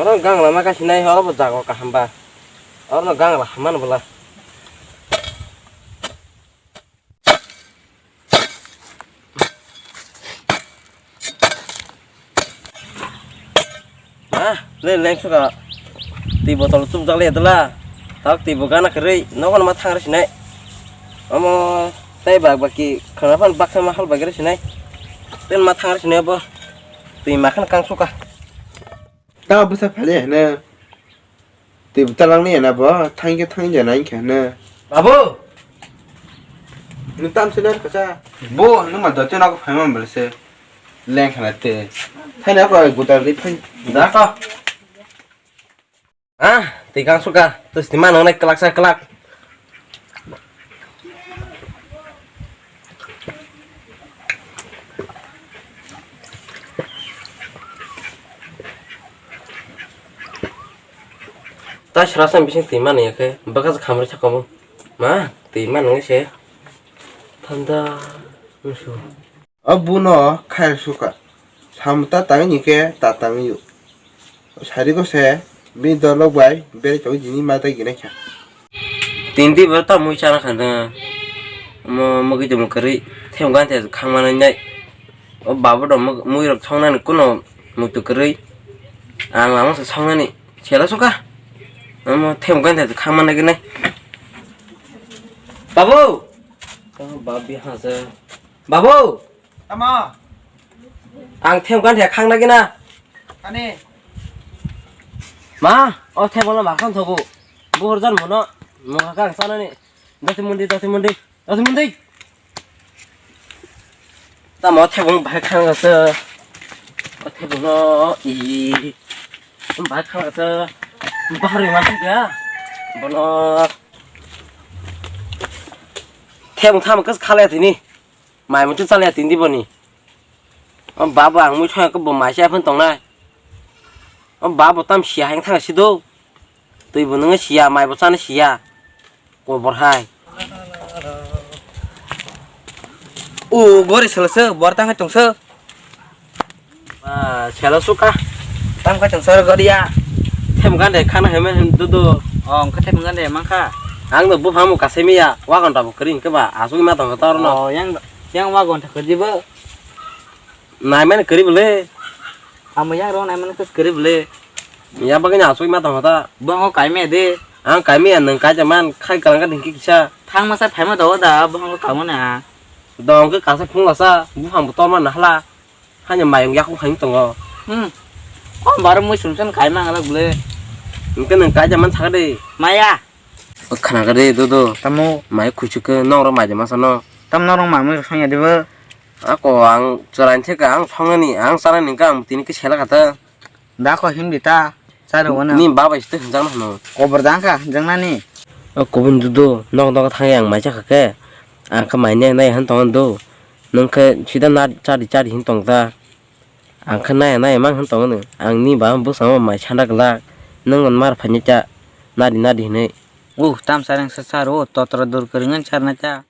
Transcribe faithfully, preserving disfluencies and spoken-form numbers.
Oro gang lama kasinai, oro bo jago kaham ba. Oro no gang la hamano bwla. Ma, le leng suka. Twi botol chupjak le dwla. Tak twi bo gana kwrwi. Nogo ma thang rw sinai. Omo tei bak baki khana phan baksa ma hal bagwi rw sinai. Ten ma thang rw sinai bo. Twi ma khan kang suka. Ta bwsa phali hene. Twi bwtalang ni ena bo thang khe thang jana wngkha hene. Babu! Nwng tam se ler kasa. Bo, nwng ma dote nago phaima bwle se. Leng khana te. Thaina ko gutar ri phai. Da ko. Ah, twi kang suka. Twi stima nang nai klak sa klak. Ta srasam bising twi mani yakhe, bwkha se khamri saka bo. Ma, twi mani se. Thanda, musu. O buno khair suka. Sam ta tangwi ni khe ta tangwi o. Sari ko se, bini dolok bai, bere chawui jini ma ta ginai kha. Tindi bo ta mui chana khan da. Mo, mugi tong kwrwi, them gan the khang manai nai. O babu do mui rok thong nani kuno muitu kwrwi. Ang lama se thong nani, chela suka. Mo them gan the khang manai ginai. Babu! Babu ha se. Babu! Tamo? Ang them gan the khang na gina. Ani. Ma, o them wala ma khang thogo. Buhur jan mono. Mo ka ang sana ni. Dati mundi, dati mundi. Dati mundi. Tamo them bahai khang asa. O them no i. Bahai khang asa. Bahar ma ya. Bono. Them tham kas khale tini. Mai muitu chaliya tindi boni. O babo ang mui thangya khe bo mai cha phano tongnai. O babo tam siya hai thang si do. Twi bo nwngo siya, mai bo chana siya. Kobor hai. O gori sala se bor tang tong se. Ah, chalo suka. Tam kha chwng sor goriya. Them gan de khana heme hem dudu. Oh, wngkha them gan de mankha. Ang no buphang mu kasai miya, wagon ta bo kring ke ba, asuk ma tong tor no. Oh, yang, yang wagon ta kadi bo. Nai man kari bole. Amo yang ro nai man kus kari bole. Ya bagani asuk ma tong ta. Bo ngo kai me de. Ang kai miya nang kai jaman khai kalang ka dingki kisa. Thang masa phaima do da, bo ngo kamo na. Dong ke kasa khung lasa, buphang bo tor man na hala. Hanya mayung yakung hai tongo. Hmm. Kom bar mui sum sum kai mang la ble. Engke nang kai jaman thaka de. Maya. Khana ka de do do. Tamo. Mai khuichu ke nong ro mai jaman sano. Tam nong ro mai mui song ya de bo. Ako ang chorai theka ang song ni ang sara ni ka ang tini ke sela kata. Da ko him di ta. Charo wana. Ni baba iste jang no. Kobor dang ka jang na ni. O kubun dudu nok nok thang yang mai cha kha ke. Ang kha mai ne nai han tong do. Nung khe sida na chari chari hin tong ta. Ang khe naya naya mang hin tongo no. Ang ni ba bwskango mai sanda glak. Nwng mar phani cha nadi nadi hinwi. Uh, tam sareng sa saro, totra dur kwrwngwi charna cha.